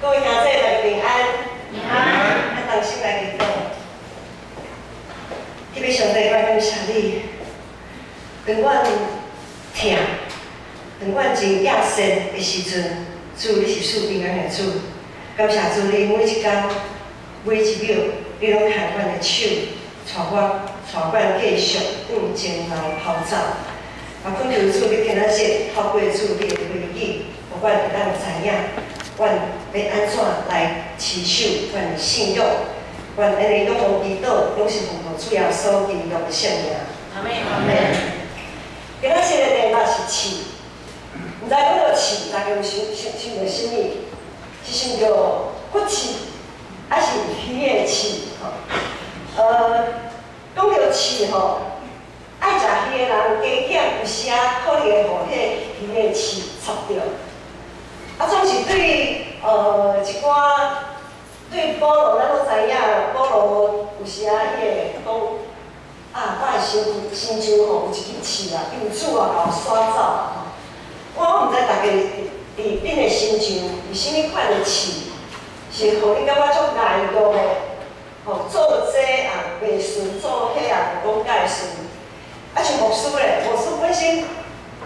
各位兄弟，大家平安。平安。咱同心來祈禱。天父上帝，我感謝你。當阮疼，當阮真壓線的時陣，主你是賜平安的主。感謝主，你每一工、每一秒，你攏牽阮的手，帶我、帶阮繼續向前來跑走。啊，懇求主，你今仔日透過主你的話語，予阮會當知影，阮欲按怎來持守阮的信仰。阮按呢仰望祈禱，攏是奉靠主耶穌基督的聖名。阿們。阿們。今仔日的題目是刺，毋知講著刺，大家有想想想著啥物？是想著骨刺，抑是魚的刺？吼，講著刺吼，愛食魚的人加減有時仔可能會予彼個魚的刺插著。啊，總是對一寡對保羅，咱攏知影，保羅有時仔伊會講啊，我的身軀身上吼有一支刺啊，求主啊，共我徙走啊吼。我毋知大家佇恁的身上有啥物款的刺，是予恁感覺足礙路的，吼，做這也袂順，做彼也無講介順。啊，像牧師咧，牧師本身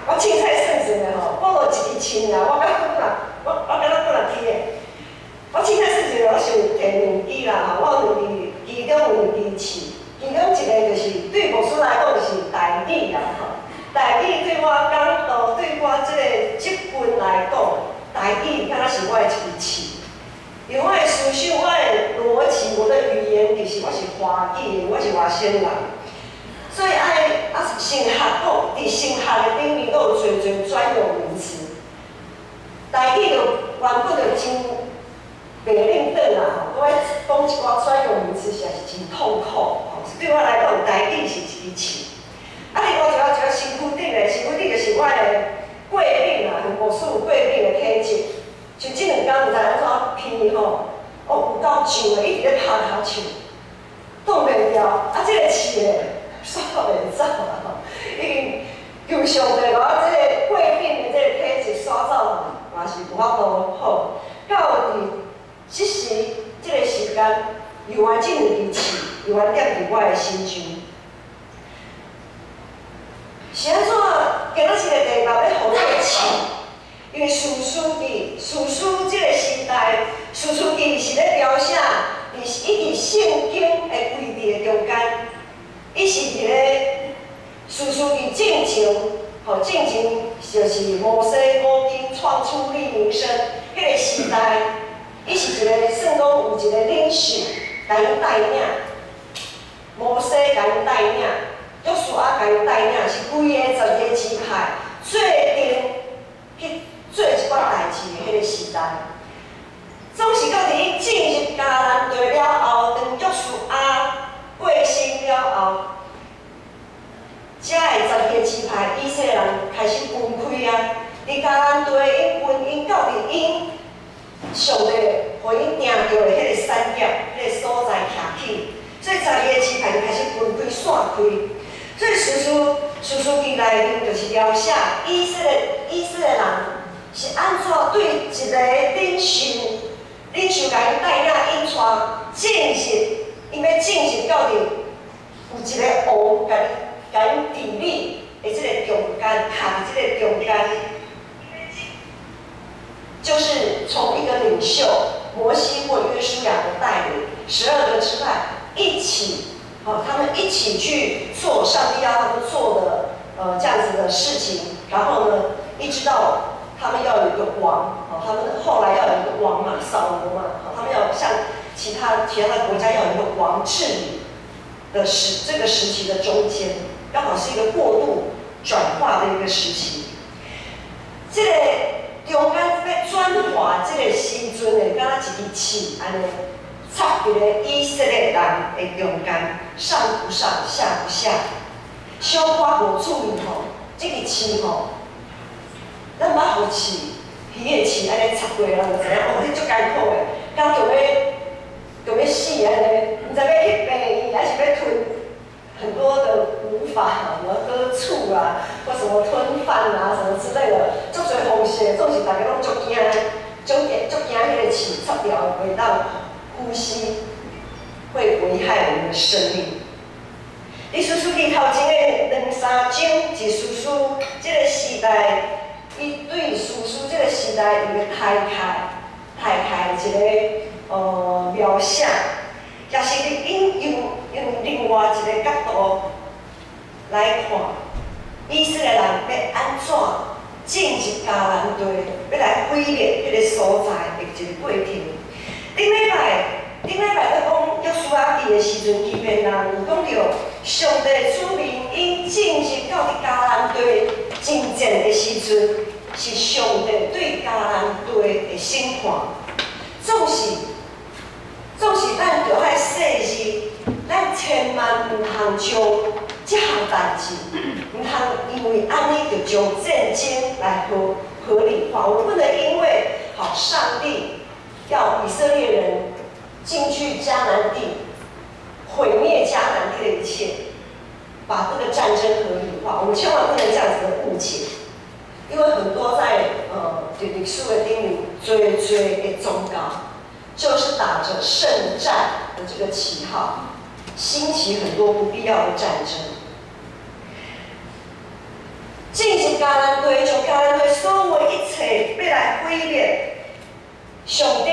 我凊彩算算的吼，保羅一支刺爾，我敢若我我敢若幾若支的。我凊彩算算，我想提兩支啦吼，我有兩支，其中有兩支刺，其中一個就是對牧師來講是台語啦吼。台語對我講道，對我這個職分來講，台語敢若是我的一支刺。因為我的思想、我的邏輯、我的語言，其實我是華語的，我是外省人，所以愛啊神學講，佇神學的頂面，閣有濟濟專有名詞。台語就原本就真袂輪轉啦吼，閣愛講一寡專有名詞，實在是真痛苦吼。對我來講，台語是一支刺。啊，另外一個一個身軀頂的，身軀頂就是我的過敏啦，牧師有過敏的體質。像這兩工毋知按怎鼻吼，哦有夠脹的，一直咧拍尻唱，擋袂牢。啊，這個刺咧，煞袂走啊吼，已經求上帝予我這個過敏的這個體質徙走，嘛是無法度好。到佇這時這個時間，猶原這兩支刺，猶原踮佇我的身上。是按怎？今仔日的題目欲號做刺，因為士師記，士師這個時代，士師記是咧描寫佇伊佇聖經的位置的中間，伊是佇咧士師記進前，吼進前就是摩西五經創出利民申彼個時代，伊是一個算講有一個領袖共𪜶帶領，摩西共𪜶帶領。約書亞共𪜶帶領，是規个十二個支派做陣去做一寡代誌的彼個時代。總是到佇𪜶進入迦南地了後，當約書亞過身了後，遮的十二個支派以色列人開始分開啊。佇迦南地，𪜶分𪜶到佇𪜶上帝予𪜶定著的彼個產業、彼個所在徛起，所以十二個支派就開始分開散開。所以士師士師記內面就是描寫以色列人是按怎對一個領袖，領袖共𪜶帶領𪜶帶進入，𪜶欲進入到佇有一個王共共𪜶治理的這個中間，徛佇這個中間，就是從一個領袖摩西或約書亞的帶領，12個支派一起。哦，他們一起去做上帝要他們做的，這樣子的事情，然後呢，一直到他們要有一個王，哦，他們後來要有一個王嘛，掃羅嘛，哦，他們要像其他的國家要有一個王治理的時，這個時期的中間，剛好是一個過渡轉化的一個時期。這個中間欲轉化這個時陣的，敢若一支刺按呢。插佇咧以色列人的中間，上不上，下不下，小可無注意吼，這支刺吼，咱捌予刺，魚的刺按呢插過人就知影，哦，彼足艱苦的，敢著欲著欲死按呢，毋知欲去病院，抑是欲吞很多的無法，什麼喝醋啊，或什麼吞飯啊，什麼之類的，足濟方式，總是大家攏足驚。足足驚彼个刺插掉，袂當呼吸，會危害我們的生命。佇士師記頭前的兩三章，是士師這个時代，伊對士師這个時代伊個大概大概一个描寫，也是𪜶用用另外一个角度來看，以色列人欲按怎進入迦南地，欲來毀滅彼个所在的一个過程。頂禮拜，頂禮拜閣講約書亞記的時陣，基遍人有講著上帝子民𪜶進入到佇迦南地征戰的時陣，是上帝對迦南地的審判。總是，總是咱著愛細膩，咱千萬毋通將這項代誌，毋通因為按呢就將戰爭來合理化。我們不能因為好上帝要以色列人進去迦南地，毀滅迦南地的一切，把這個戰爭合理化。我們千萬不能這樣子的誤解，因為很多在歷史的頂面，濟濟的宗教，就是打着聖戰的這個旗號，興起很多不必要的戰爭。進入迦南地，將迦南地所有一切欲來毀滅，上頂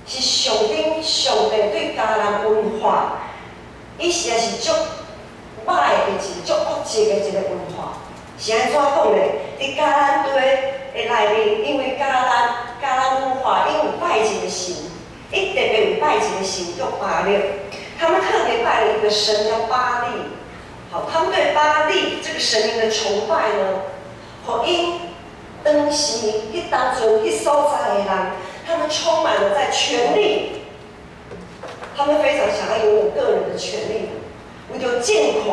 是上頂上帝對迦南文化，伊實在是足歹的一個足惡質的一個文化。是按怎講呢？佇迦南地的內面，因為迦南文化，𪜶有拜一個神，伊特別有拜一個神叫巴力，他們特別拜了一個神叫巴力。好，他們對巴力這個神明的崇拜呢，予𪜶當時彼當陣彼所在的人，他們充滿了在權力，他們非常想要擁有個人的權力，為著政權，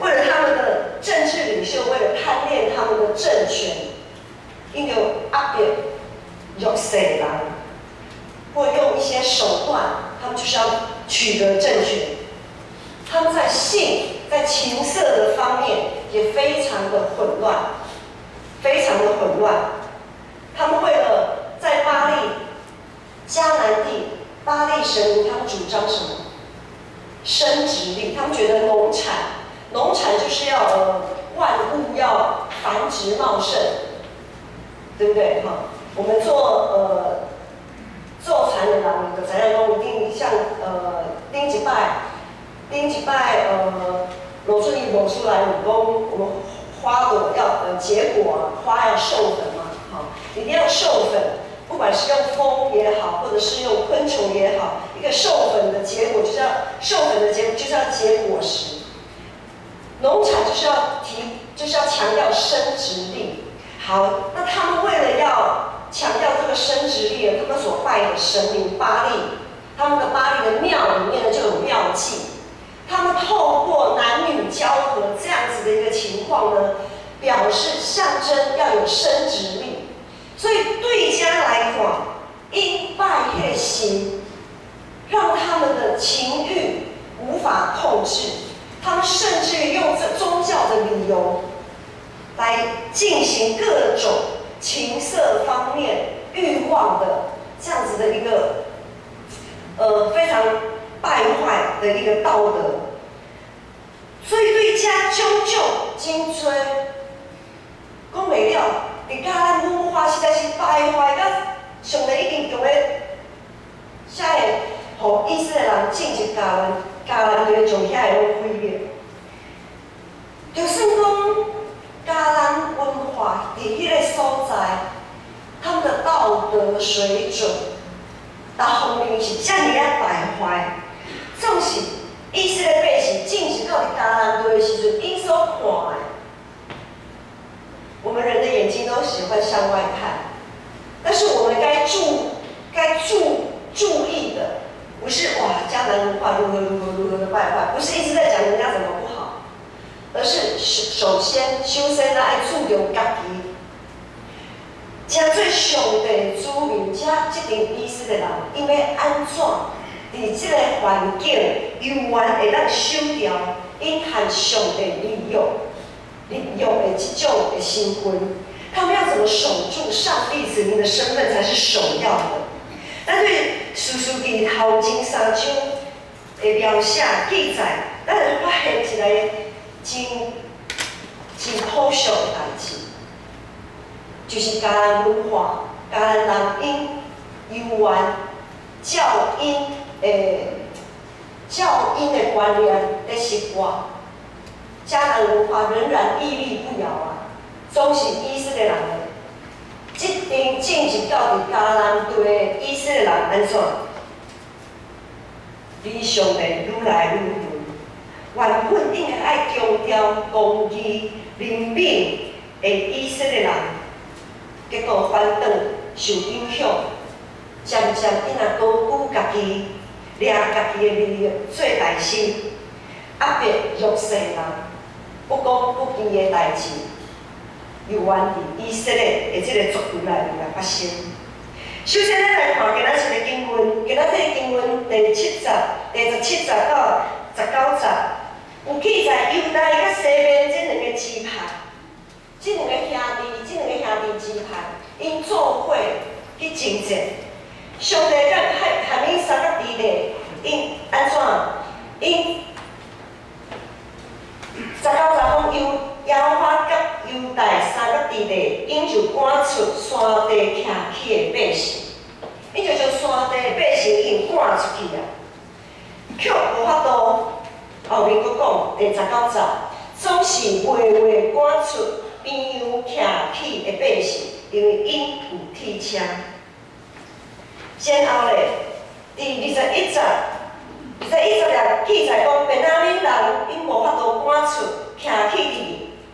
為了他們的政治領袖，為了貪戀他們的政權，𪜶就壓迫弱勢人，或用一些手段，他們就是要取得政權。他們在性、在情色的方面也非常的混亂，非常的混亂。他們為了在巴力迦南地，巴力神明，他們主張什麼？生殖力。他們覺得農產，農產就是要萬物要繁殖茂盛，對不對？哈，我們做田的人就知影講，一定像頂一擺，頂一擺羅春怡摸出來有講，我們花朵要結果，花要授粉嘛，好，一定要授粉，不管是用風也好，或者是用昆蟲也好，一個授粉的結果就是要授粉的結果就是要結果實。農產就是要提，就是要強調生殖力。好，那他們為了要強調這個生殖力，他們所拜的神明巴力，他們的巴力的廟裡面呢就有廟妓，他們透過男女交合這樣子的一個情況呢，表示象徵要有生殖力。所以對遮來看，𪜶拜彼个神，讓他們的情慾無法控制，他們甚至於用這宗教的理由來進行各種情色方面慾望的這樣子的一個非常敗壞的一個道德。所以對遮種種真濟講袂了，佇迦南文化實在是敗壞甲上帝已經強咧，才會予以色列人進入迦南，迦南地將遐个攏毀滅。就算講迦南文化佇彼个所在，他們的道德水準，逐方面是遮爾仔敗壞，總是以色列百姓進入到佇迦南地的時陣，𪜶所看的，我們人的眼睛都喜歡向外看，但是我們該注意的，不是哇迦南文化如何如何如何的敗壞，不是一直在講人家怎麼不好，而是首先咱愛注重家己，成做上帝子民，這這群以色列人，𪜶欲按怎佇這個環境猶原會當守牢𪜶和上帝立約、立約的這種的身份。他們要怎麼守住上帝子民的身份才是首要的。但對士師記頭前三章的描寫記載，咱會發現一個真真可惜的代誌，就是迦南文化、迦南人𪜶猶原照𪜶的觀念咧生活，迦南文化仍然屹立不搖啊！總是以色列人的，這陣進入到佇迦南地的以色列人按怎？離上帝愈來愈遠，原本應該愛強調公義、憐憫的以色列人，結果反轉受影響，漸漸𪜶也高舉家己，掠家己的利益做大心，壓迫弱勢人，不公不義的代誌，猶原佇以色列的這个族群內面來發生。首先，咱來看今仔日的經文，今仔日的經文第七節、第17節到19節，有記載猶大佮西緬這兩个支派，這兩个兄弟支派，𪜶做伙去征戰。上帝佮含𪜶三角伫咧，𪜶按怎？𪜶19節講猶耶和華佮猶大三角佇咧，𪜶就趕出山地徛起的百姓，𪜶就將山地的百姓已經趕出去啊，卻無法度。後面閣講第19節，總是袂會趕出邊洋徛起的百姓，因為𪜶有鐵車。然後咧，第21節，21節也記載講，便雅憫人𪜶無法度趕出徛起佇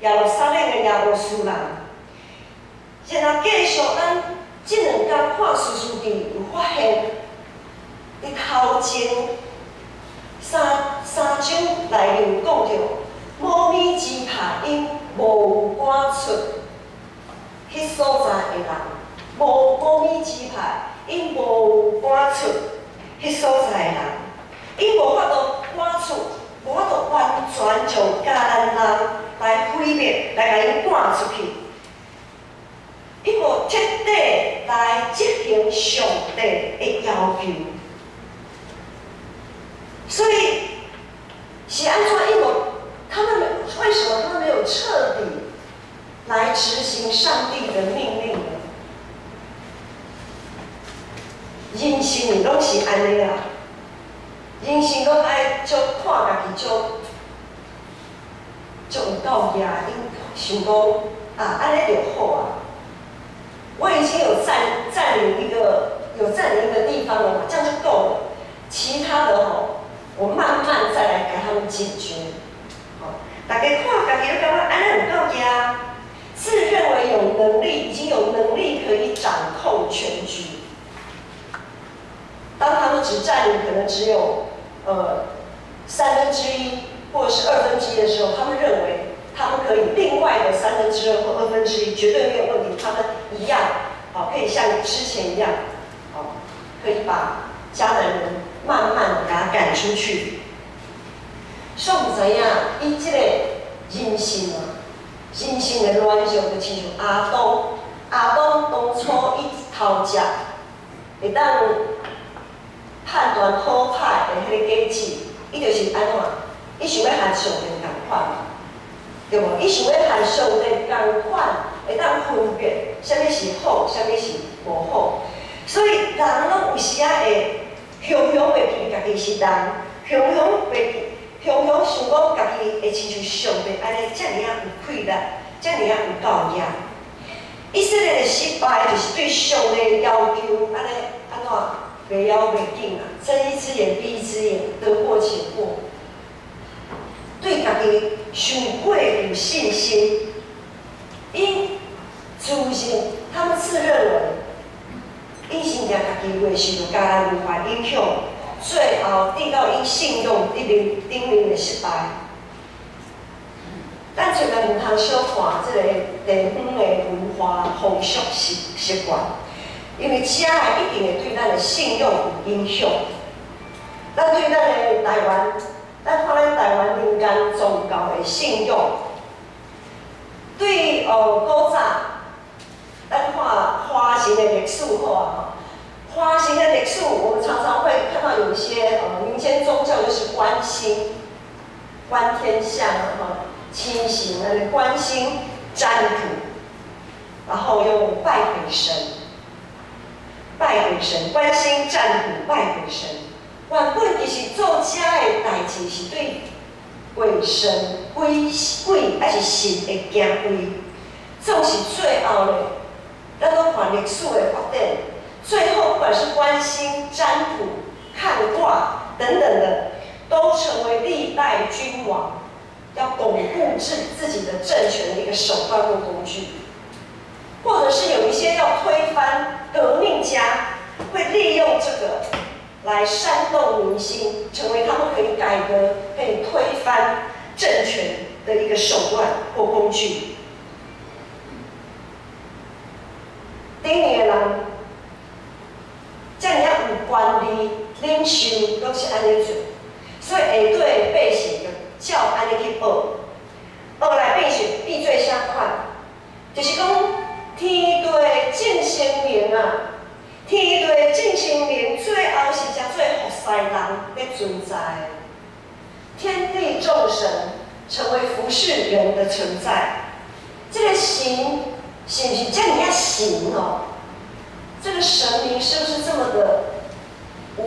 耶路撒冷的耶布斯人。然後繼續咱這兩工看士師記，有發現，佇頭前三章內面講著，摩米支派𪜶無趕出彼所在的人，無摩米支派𪜶無趕出彼所在的人，𪜶無法度趕出，無法度完全將迦南人來毀滅，來共𪜶趕出去。𪜶無徹底來執行上帝的要求，所以是按怎？𪜶無，他們為什麼他們沒有徹底來執行上帝的命令呢？人生攏是按呢啦，人生攏愛足看家己足足有夠額，𪜶想講啊，按呢就好啊。我已經有佔領一個地方了嘛，這樣就夠了。其他的吼，我慢慢再來給他們解決。好，大家看家己都感覺按呢有夠額，自認為有能力，已經有能力可以掌控全局。當他們只佔領可能只有1/3或者是1/2的時候，他們認為他們可以另外的2/3或1/2絕對沒有問題，他們一樣，好，可以像之前一樣，好，可以把迦南人慢慢的給他趕出去。煞毋知影，伊這個人性啊，人性的軟弱就親像亞當，亞當當初伊頭食，會當判斷好歹的彼個果子，伊就是按怎？伊想欲和上帝仝款嘛，對無？伊想欲和上帝仝款，會當分別啥物是好，啥物是無好。所以人攏有時仔會雄雄袂記家己是人，雄雄袂記，雄雄想講家己會親像上帝按呢遮爾仔有氣力，遮爾仔有夠額。以色列的失敗就是對上帝的要求按呢按怎袂枵袂緊啊，睜一隻眼閉一隻眼，得過且過。對家己傷過有信心，𪜶自認，他們自認為，𪜶先驚家己袂受著迦南文化影響，最後得到𪜶信仰頂面的失敗。咱千萬毋通小看這個地方的文化風俗習慣，因為這一定會對咱的信仰有影響。咱對咱的台灣，咱看咱台灣民間宗教的信仰，對古早咱看華人的歷史好啊，華人的歷史，我們常常會看到有一些民間宗教就是觀星、觀天象啊，星星啊，觀星占卜，然後又拜鬼神，拜鬼神，觀星占卜，拜鬼神。原本其實做這个代誌是對鬼神、鬼鬼還是神的敬畏，總是最後咧，咱攏看歷史的發展，最後不管是觀星、占卜、看卦等等的，都成為歷代君王要鞏固自己的政權的一個手段或工具，或者是有一些要推翻革命家，會利用這個來煽動民心，成為他們可以改革、可以推翻政權的一個手段或工具。頂面的人，遮爾仔有權力領袖，攏是按呢做，所以下底的百姓就照按呢去學，學來變成變做啥款？就是講天地眾神明啊，天地眾神明最後是成做服侍人咧存在的，天地眾神成為服侍人的存在。這個神是毋是遮爾仔神哦？這個神明是不是這麼的有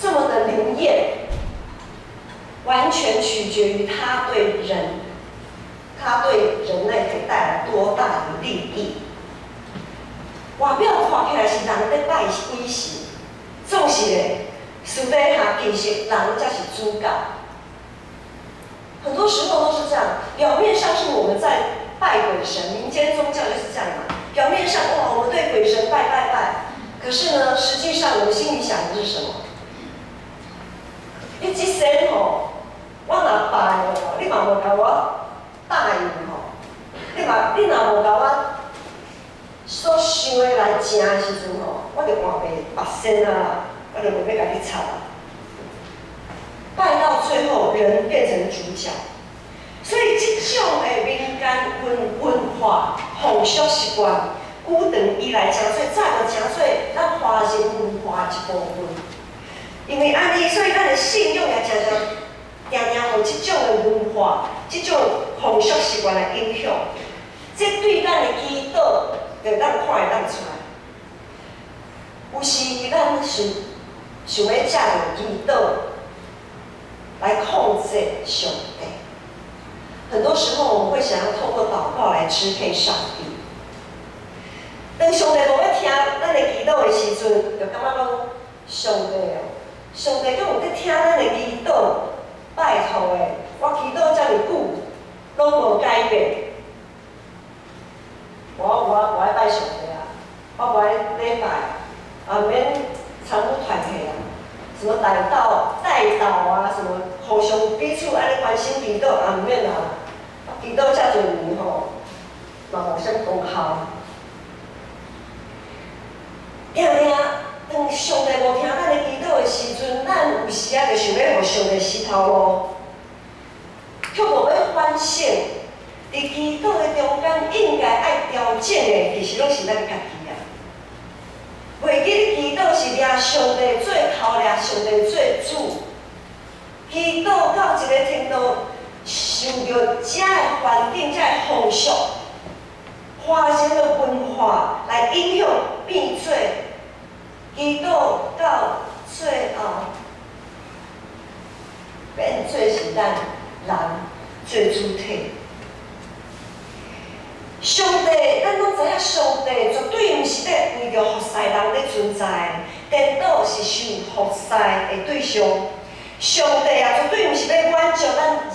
這麼的靈驗？完全取決於他對人，他對人類可以帶來多大的利益。外表看起來是人咧拜鬼神，總是咧，私底下其實人才是主角。很多時候都是這樣，表面上是我們在拜鬼神，民間宗教就是這樣嘛。表面上哇，我們對鬼神拜拜拜，可是呢，實際上我們心裡想的是什麼？你這世吼，我若拜哦，你嘛無共我答應吼，你若無共我所想的來成的時陣吼，我就換別仙啊，我就無欲共你插啊。拜到最後，人變成主角，所以這種的民間文化風俗習慣，古長以來成做早就成做咱華人文化一部分。因為按呢，所以咱的信仰也常常定定予這種的文化、這種風俗習慣來影響。這對咱的祈禱，就咱看會當出來。有時咱想想欲藉著祈禱來控制上帝。很多時候，我們會想要透過禱告來支配上帝。當上帝無欲聽咱的祈禱的時陣，就感覺講上帝哦，上帝敢有佇聽咱的祈禱？拜託的，我祈禱遮爾久，攏無改變。我愛拜上帝啊！我無愛禮拜，啊免參與團契啊，什麼代禱、代禱啊，什麼互相彼此按呢關心祈禱也毋免啊。祈禱遮濟年吼，嘛無啥功效。定定當上帝無聽咱的祈禱的時陣，咱有時仔就想欲予上帝死頭路，卻無欲反省。佇祈禱的中間，應該愛調整的，其實攏是咱家己啊。袂記得祈禱是掠上帝做頭，掠上帝做主。祈禱到一個程度，受著遮的環境、遮的風俗、華人的文化來影響，變做祈禱到最後，變做是咱人做主體。上帝，咱攏知影，上帝絕對毋是咧為著服侍人咧存在，顛倒是受服侍的對象。上帝啊，絕對毋是欲滿足咱人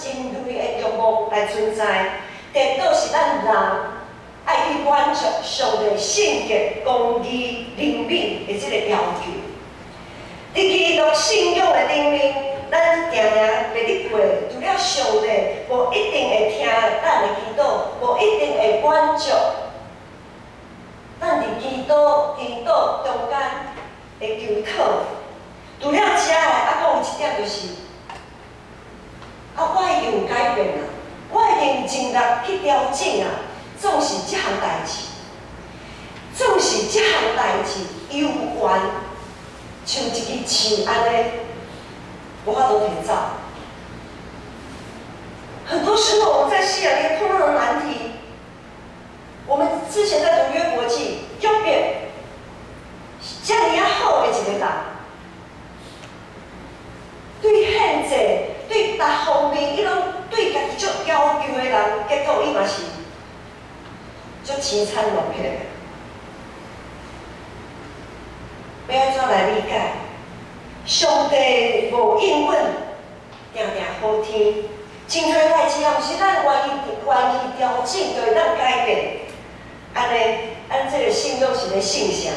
類的欲望來存在，顛倒是咱人愛去滿足上帝性格、公義、憐憫的這個要求。佇基督信仰的頂面，咱定定袂得過，除了上帝無一定會聽咱的祈禱，無一定會滿足咱佇祈禱中間的求討。除了遮的，猶閣有一點就是，啊，我已經有改變啊，我已經盡力去調整啊，總是這項代誌。這項代誌攸關，像一支樹按呢，無法度提走。很多時候我們在信仰裡碰到的難題，我們之前在讀約伯記，約伯這爾仔好的一個人，對獻祭、對各方面，伊攏對家己足要求的人，結果伊嘛是足淒慘落魄的。欲按怎來理解？上帝無應允，定定好天。真濟代誌也毋是咱願意調整，就會當改變。按呢，按這個信仰是咧信啥？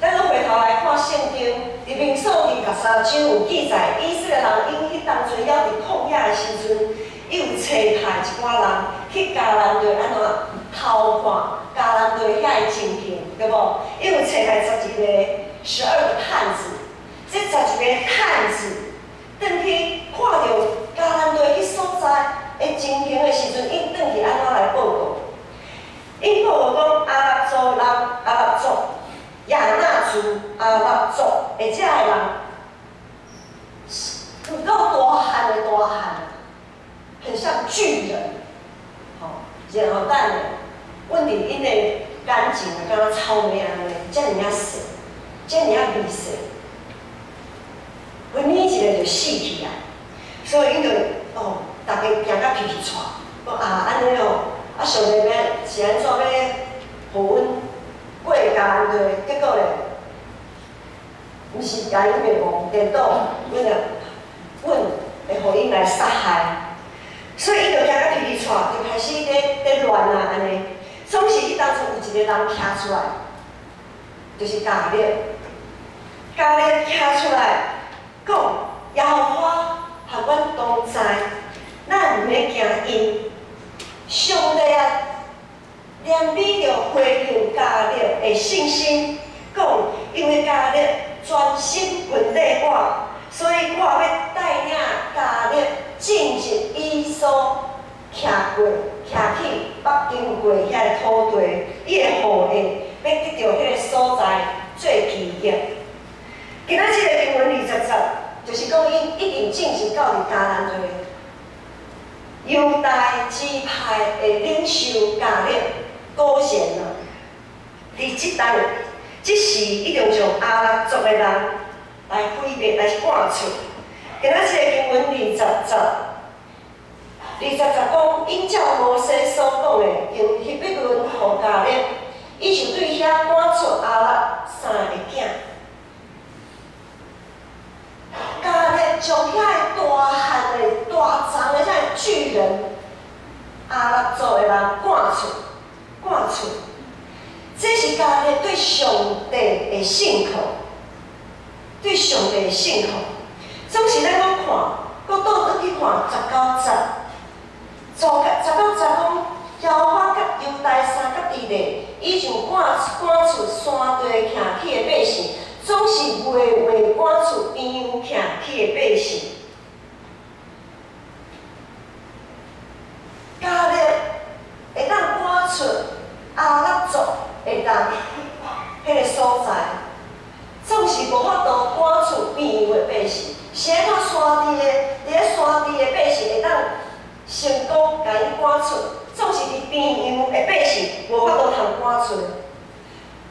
咱閣回頭來看聖經，佇民數記13章有記載，以色列人𪜶彼當陣猶佇曠野的時陣，伊有差派一寡人去迦南地按怎偷看迦南地遐的情形，對無？伊有差派11個12個探子，這11個探子轉去看著迦南地彼所在的情形的時陣，𪜶轉去按怎來報告？𪜶報告講亞衲族人、亞衲族、亞衲族、亞衲族的遮的人，有夠大漢的大漢，很像巨人，吼，然後等下，阮佇𪜶的感情啊，敢若草莓按呢，遮爾仔細，遮爾仔微細，阮捏一下就死去啊！所以𪜶就哦，逐家驚甲皮皮掣，講啊按呢哦，啊上帝欲是按怎欲予阮過迦南地？結果咧，毋是共𪜶滅亡，顛倒阮啊，阮會予𪜶來殺害。所以𪜶就驚甲皮皮掣，就開始咧亂啊按呢。總是彼當陣有一個人徛出來，就是迦勒。迦勒徛出來講：耶和華和阮同在，咱毋免驚𪜶。上帝啊，憐憫著回應迦勒的信心，講因為迦勒專心跟綴我，所以我欲帶領迦勒進入伊所徛過、徛去捌經過遐个土地，伊的後裔欲得著彼个所在做基業。今仔這個經文20節，就是講𪜶已經進入到佇迦南地。猶大支派的領袖迦勒果然啊，佇這當這時已經將亞衲族的人來毀滅、來趕出。今仔這個經文二十節，20節講，𪜶照摩西所講的，用希伯崙予迦勒，伊就對遐趕出亞衲三个囝。迦勒將遐个大漢的、大長的遮个巨人，亞衲族的人趕出，趕出。這是迦勒對上帝的信靠，對上帝的信靠。總是咱閣看，閣倒轉去看十九節，十九節講，耶和華佮猶大三角佇咧，伊就趕出山地徛起的百姓，總是袂趕出平原徛起的百姓。迦勒會當趕出亞衲族的人，彼個所在，總是無法度趕出平原的百姓。是按怎山地的，佇咧山地的百姓會當成功共𪜶趕出，總是佇平原的百姓無法度通趕出。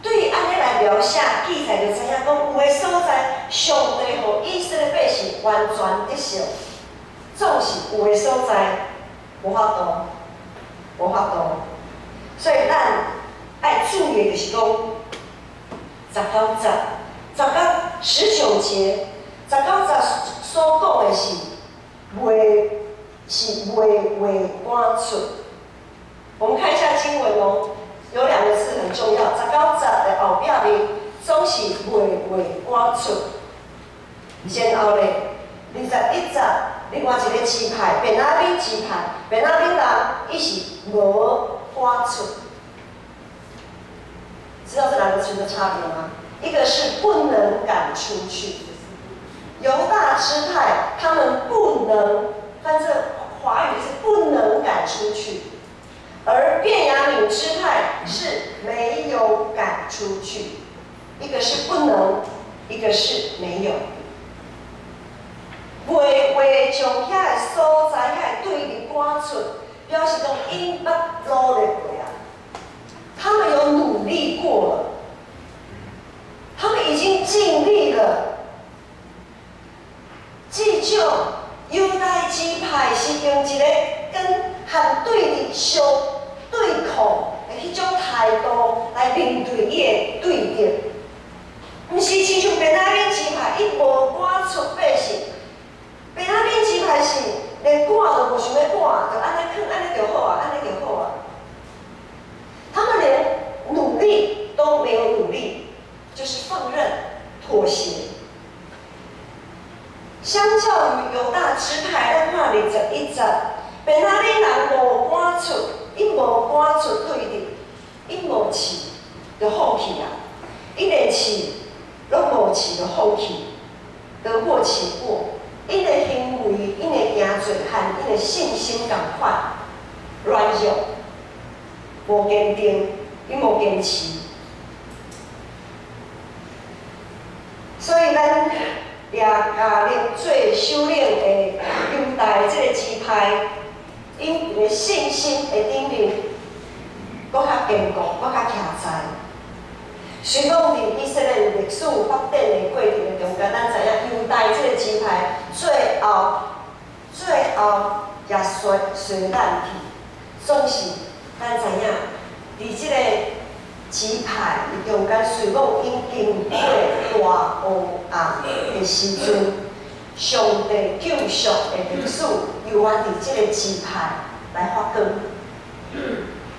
對按呢來描寫記載，就知影講有的所在，上帝予以色列百姓完全得勝，總是有的所在無法度，無法度。所以咱愛注意的就是講，十九節，十九19節，十九節所講的是袂是袂趕出。我們看一下經文哦，有兩個字很重要。十九節的後壁面總是袂趕出。然後咧，21節，另外一個支派，便雅憫支派，便雅憫人，伊是無趕出。知道這兩個詞的差別嗎？一個是不能趕出去，猶大支派他們不能，反正華語是不能趕出去，而而便雅憫支派是沒有趕出去，一個是不能，一個是沒有。袂話將遐个所在遐個對立趕出，表示講𪜶捌努力過啊，他們有努力過了，他們已經盡力了。至少猶大支派是用一個跟和對立相對抗的彼種態度來面對伊的對敵，毋是親像便雅憫支派，伊無趕出百姓。便雅憫支派是連趕都無想欲趕，就按呢囥，按呢就好啊，按呢就好啊。他們連努力都沒有努力，就是放任、妥協。相較於猶大支派，咱看21節，便雅憫人無趕出，𪜶無趕出對敵，𪜶無試就放棄啊！𪜶連試攏無試就放棄，得過且過。𪜶的行為、𪜶的行做和𪜶的信心仝款，軟弱、無堅定，𪜶無堅持。所以咱掠迦勒做首領的猶大這個支派，𪜶佇个信心的頂面，閣較堅固，閣較徛在。雖講佇以色列歷史發展的過程的中間，咱知影猶大這個支派最後也衰爛去，總是咱知影，佇這個支派佇中間，雖講𪜶經過大黑暗的時陣，上帝救贖的歷史猶原佇這個支派來發光。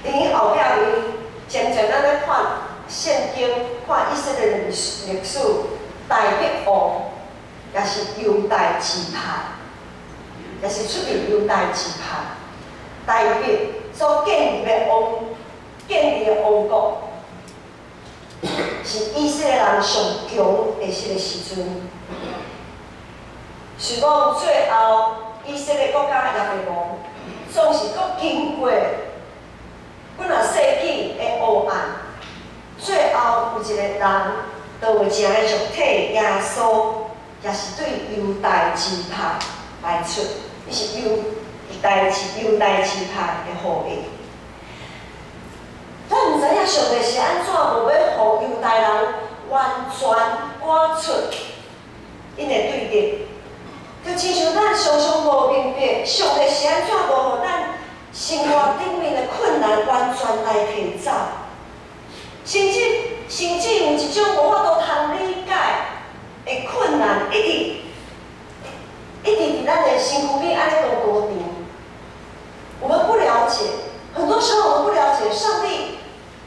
佇𪜶後壁面，漸漸咱咧看聖經，看以色列歷史，大衛王也是猶大支派，也是出自猶大支派。大衛所建立的王國，是以色列人上強的彼個時陣。雖講最後以色列國家也滅亡，總是閣經過幾若世紀的黑暗，最後有一個人道成的肉體耶穌，也是對猶大支派來出，伊是猶大支派的後裔。咱毋知影上帝是按怎無欲予猶大人完全趕出𪜶的對敵，就親像咱常常無明白，上帝是按怎無予咱生活頂面的困難完全來提走，甚至有一種無法度通理解的困難，一直一直佇咱的身軀邊按呢糊糊纏。我們不了解，很多時候我們不了解上帝。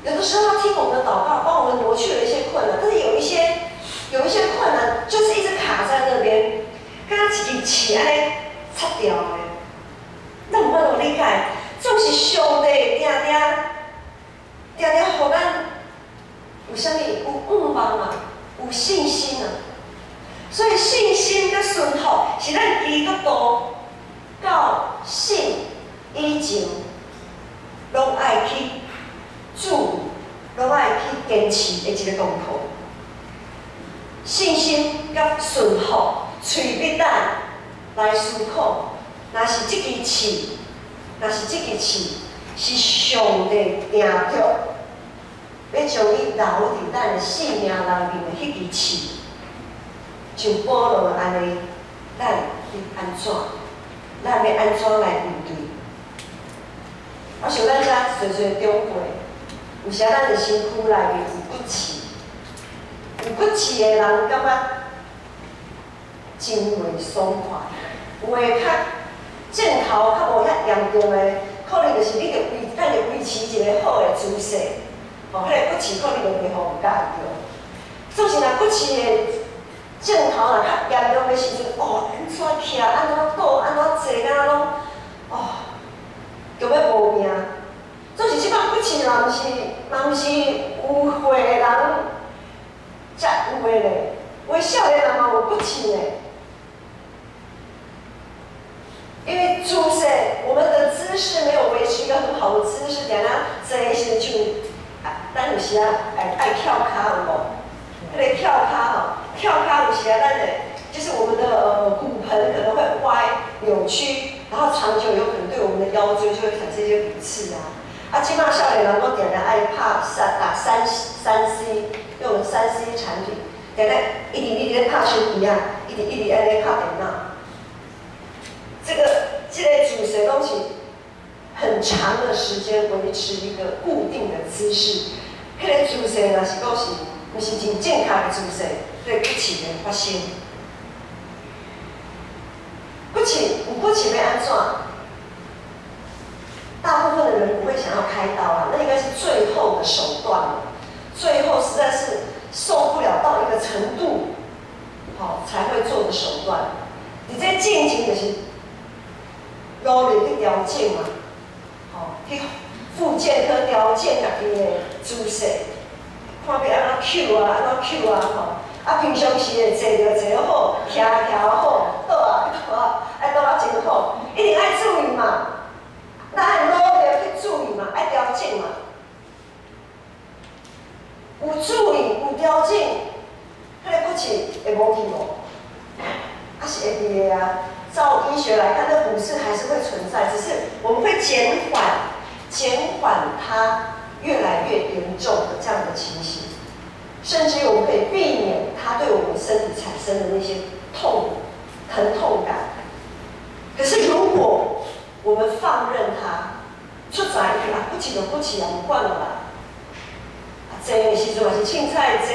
有的時候他聽我們的禱告，幫我們挪去了一些困難，但是有一些困難就是一直卡在那邊，敢若一支刺按呢插牢的，咱無法度理解，總是上帝定定定定予咱有啥物有盼望啊，有信心啊，所以信心佮順服是咱基督徒到死以前攏愛去注意，攏愛去堅持的一個功課。信心佮順服，催逼咱來思考，若是這支刺，是上帝定著欲將伊留佇咱的性命內面的彼支刺，像保羅按呢，咱欲按怎？咱欲按怎來面對？我想咱遮濟濟長輩，有時咱的身軀內面有骨刺，有骨刺的人感覺真袂爽快，有的較症頭較無遐嚴重的，可能就是你著維，咱著維持一個好的姿勢，吼，彼個骨刺可能就袂予人咬著。總是若骨刺的症頭若較嚴重的時陣，哦，按怎徛，按怎倒，按怎坐，敢若攏，哦，就欲無命。總是這擺骨刺嘛毋是有歲的人才有的咧，有的少年人嘛有骨刺呢。因為姿勢，我們的姿姿勢沒有維持一個很好的姿勢，定定坐的時陣像，啊，咱有時啊愛愛翹跤有無？彼個翹跤吼，翹跤有時啊，咱的就是我們的骨盆可能會歪扭曲，然後長久有可能對我們的腰椎就會產生一些骨刺啊。啊，這馬少年人攏定定愛拍三打三 C，用3C 產品，定定一直一直咧拍手機啊，一直一直按呢拍電腦。這個姿勢攏是很長的時間維持一個固定的姿勢，彼個姿勢若是講是毋是真正確的姿勢，對骨刺會發生。骨刺有骨刺欲按怎？大部分的人不會想要開刀啊，那應該是最後的手段了。最後實在是受不了到一個程度，好才會做的手段。佇這進前就是努力去調整嘛，吼，去復健科調整家己的姿勢，看欲按怎抾啊，按怎抾啊，吼。啊，平常時會坐著坐好，徛徛好，倒啊倒啊，愛倒啊真好，一定愛注意嘛。咱愛努力去注意嘛，愛調整嘛。有注意，有調整，彼個骨刺會無去無？啊是會佇的啊。照醫學來看，這骨刺還是會存在，只是我們會減緩、減緩它越來越嚴重的這樣的情形，甚至於我們可以避免它對我們身體產生的那些痛、疼痛感。可是如果我們放任它，出在去啊，骨刺就骨刺啊，毋管了啦。啊，坐的時陣嘛是凊彩坐，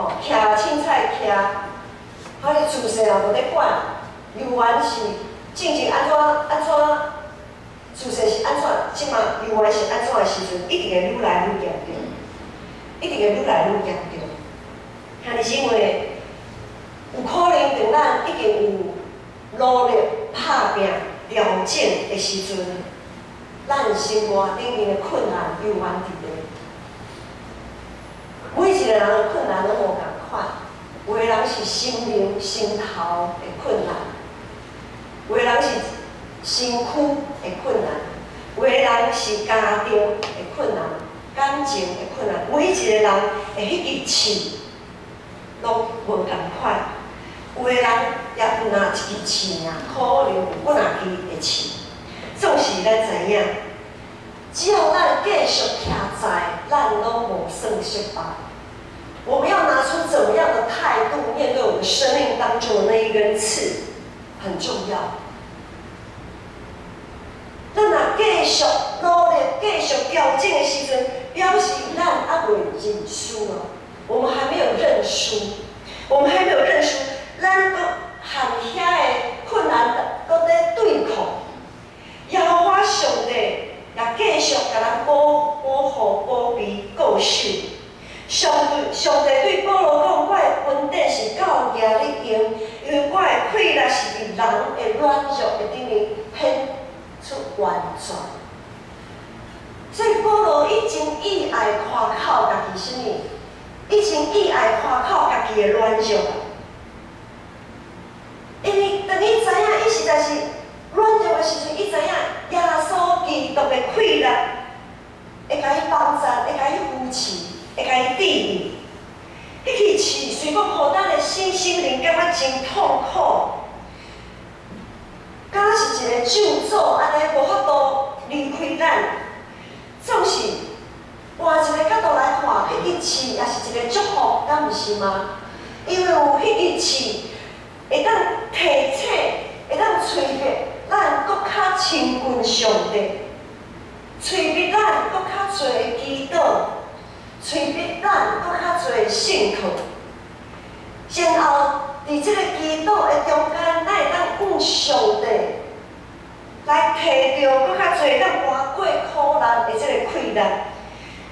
吼，徛凊彩徛，啊，你姿勢也無咧管，猶原是進前按怎按怎，姿勢是按怎，這馬猶原是按怎的時陣，一定會愈來愈嚴重，一定會愈來愈嚴重。兄弟姊妹，有可能當咱已經有努力拍拚調整的時陣，咱生活頂面的困難猶原佇咧。每一個人的困難攏無仝款，有的人是心靈、心頭的困難，有的人是身軀的困難，有的人是家庭的困難、感情的困難。每一個人的彼支刺攏無仝款，有的人也毋若一支刺爾，可能有幾若支的刺。總是咱知影，只要咱繼續徛在，咱攏無算失敗。我們要拿出怎麼樣的態度面對我們生命當中的那一根刺，很重要。咱若繼續努力、繼續調整的時陣，表示咱猶未認輸啊！我們還沒有認輸，我們還沒有認輸，咱閣和遐个困難閣咧對抗。耶和華上帝也繼續共咱保保護、保庇、顧守。上帝上帝對保羅講：我的恩典是夠額你用，因為我的氣力是佇人的軟弱的頂面顯出完全。所以保羅伊真意愛誇口家己啥物？伊真意愛誇口家己的軟弱。因為當伊知影伊實在是軟弱的時陣，伊知影耶穌基督的氣力會共伊幫助，會共伊扶持，會共伊治愈。彼支刺雖講予咱的身心靈感覺真痛苦，敢若是一個咒詛按呢，無法度離開咱。總是換一個角度來看，彼支刺也是一個祝福，敢毋是嗎？因為有彼支刺，會當提醒，會當催逼咱閣較親近上帝，催逼咱閣較濟的祈禱，催逼咱閣較濟的信靠。然後，佇這個祈禱的中間，咱會當向上帝來提著閣較濟當搬過苦難的這個氣力。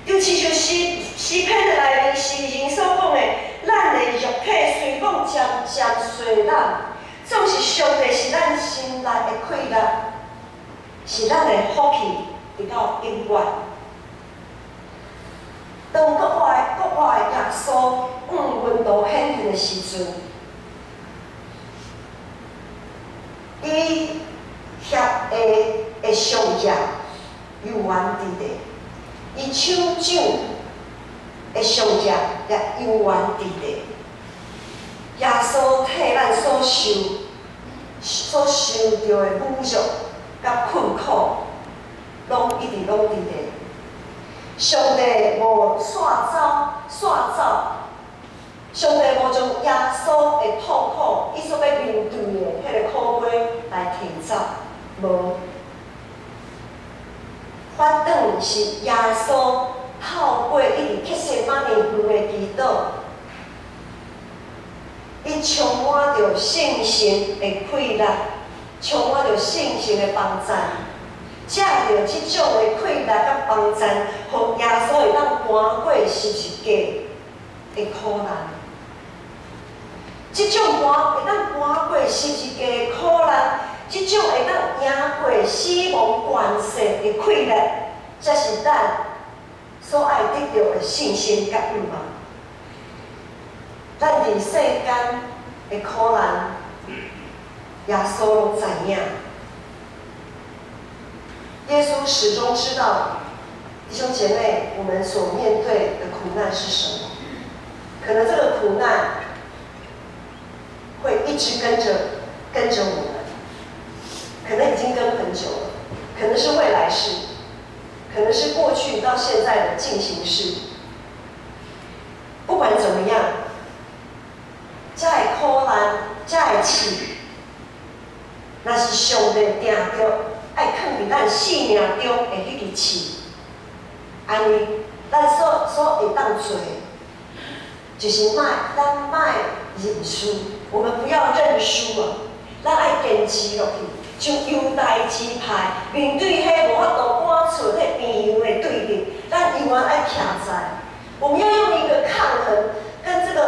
就親像詩詩篇的內面詩人所講的，咱的肉體雖講漸漸衰老，總是上帝是咱心內的氣力，是咱的福氣，直到永遠。當國外國外耶穌向門徒顯現的時陣，伊協下的的上額猶原佇咧，伊手掌的上額也猶原佇咧。耶穌替咱所受著的侮辱佮困苦，攏一直攏佇咧。上帝無煞走，煞走。上帝無將耶穌的痛苦，伊所欲面對的彼个苦果來提走，無。反轉是耶穌透過伊佇客西馬尼園的祈禱，伊充滿著聖神的氣力，充滿著聖神的幫贊，藉著這種的氣力佮幫贊，予耶穌會當扛過十字架的苦難。這種扛會當扛過十字架的苦難，這種會當贏過死亡權勢的氣力，才是咱所愛得著的信心佮盼望。咱佇世間的苦難，耶穌攏知影。耶穌始終知道，弟兄姐妹，我們所面對的苦難是什麼？可能這個苦難會一直跟着我們，可能已經跟很久了，可能是未來式，可能是過去到現在的進行式。不管怎麼樣，這个苦難，這个刺，若是上帝定著愛囥佇咱生命中的彼支刺，按呢，咱所會當做的，就是莫咱莫認輸，我們不要認輸啊！咱愛堅持落去，像猶大支派面對彼無法度趕出彼病羊的對立，咱猶原愛徛在。我們要用一個抗衡，跟這個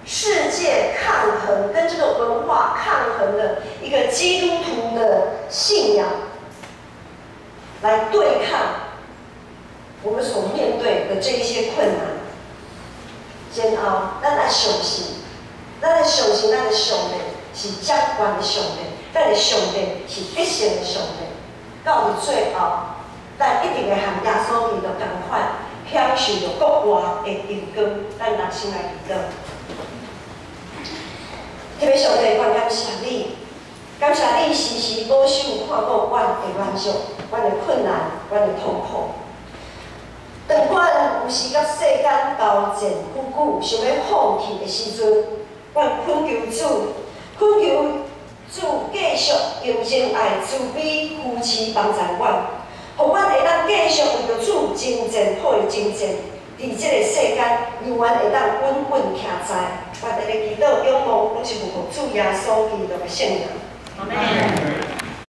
世界抗衡，跟這個文化抗衡的一個基督徒的信仰，來對抗我們所面對的這一些困難、煎熬。咱愛相信，咱愛相信咱的上帝是掌權的上帝，咱的上帝是得勝的上帝。到佇最後，咱一定會和耶穌基督仝款，享受著國外的榮光。咱來先來祈禱。天父上帝，阮感謝你，感謝你時時保守看顧阮的軟弱、阮的困難、阮的痛苦。當阮有時佮世間交戰久久，想欲放棄的時陣，阮懇求主，懇求主繼續用仁愛、慈悲扶持幫助阮，予阮會當繼續為著主征戰，予伊征戰，佇這個世間，讓阮會當穩穩徛在。阮佇咧祈禱仰望，攏是奉主耶穌基督的聖名。阿門。